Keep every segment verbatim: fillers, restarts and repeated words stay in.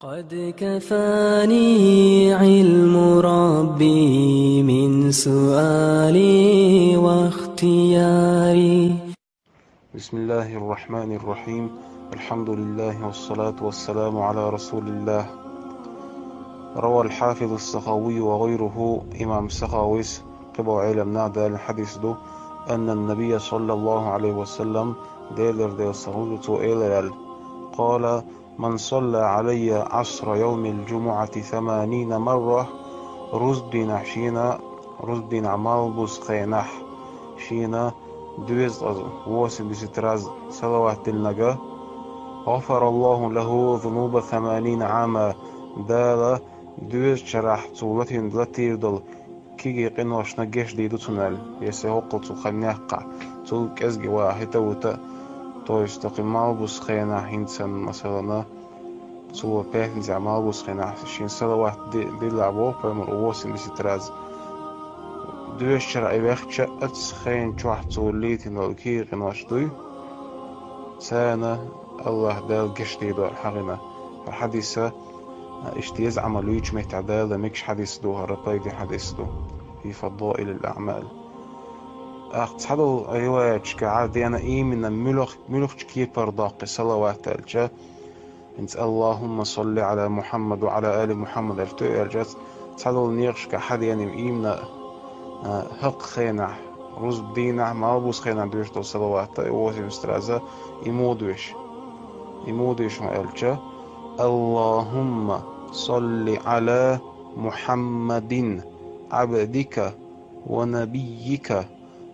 قد كفاني علم ربي من سؤالي واختياري. بسم الله الرحمن الرحيم. الحمد لله والصلاة والسلام على رسول الله. روى الحافظ السخاوي وغيره، имам Сахавис, кхыболча Ӏеламнаха далийна хьадис ду, أن النبي صلى الله عليه وسلم, Делера Дела салам хилда цунна, элира аьлла: قال: من صلى علي عصر يوم الجمعة ثمانين مرة, рузба дийнахьа шена, рузба дийнахьа малхбуза хенахь шена дезткъаза, восемьдесят раз салават диллинарг, غفر الله له ذنوب ثمانين عاما, Дала дезткъа шарахь цо латийна, латийра долу кегий къиношна гечдийр ду цунна аьлла, если хӀокхул цу хан яккхахь, цул кӀезиг ваха хӀита а вута а, то есть кхин малхбуза хенахь хӀинца санна, масалана, цо пятницахь малхбуза хенахь шена салават ди-, диллахь боху пайхамара восемьдесят раз. Дезткъа шарахь и ваьхча, оцу хенан чохь цо летийна долу кегий къинош дуй, царна АллахӀ Дала гечдийр ду аьлла хьахийна. ХӀара хьадис, а, иштта еза Ӏамал йойтучу меттехь далийна мегаш хьадис ду, хӀара пайдехь хьадис ду. في فضائل الأعمال. ТӀаккха цхьадолу риваяташкахь деана именно муьлх-, муьлххачу кепара доккху салават аьлча, хӀинца اللهم صل على محمد وعلى آل محمد аьлча, дуй аьлча, цхьадолу некъашкахь деана именно, а, хӀокху хенахь, рузба дийнахь, малхбуза хенахь доьшуш долу салават, и восемьдесят раз, и муха доьшу. И муха доьшу хьуна аьлча: اللهم صل على محمد عبدك ونبيك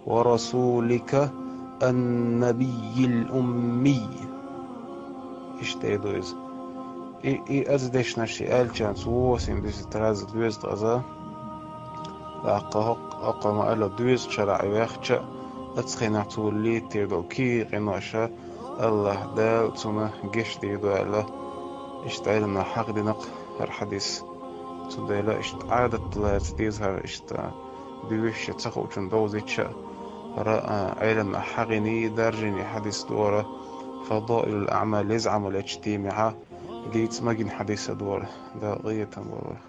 ورسولك النبي الأمي. Иштта эр ду иза. И, и оцу дешнаш и аьллачарна цо восемьдесят раз дезткъаза, тӀаккха хӀокху, хӀокху ма-алло, дезткъа шарахь и ваьхча, оцу хенахь цо летийр долу кегий къинош АллахӀ Дала цунна гечдийр ду аьлла, иштта Ӏеламнаха хьахийна хӀара хьадис. Цундела иштта Ӏадат лаьцна деза хӀара иштта, дуьйш я ца хуучунна довзийта а, хӀара, а, Ӏеламнаха хьахийна, даржийна хьадис ду хӀара, فضائل الأعمال, еза Ӏамал ечу темехь дийца магийна хьадис а ду хӀара, Дала къинхетам бойла вайх.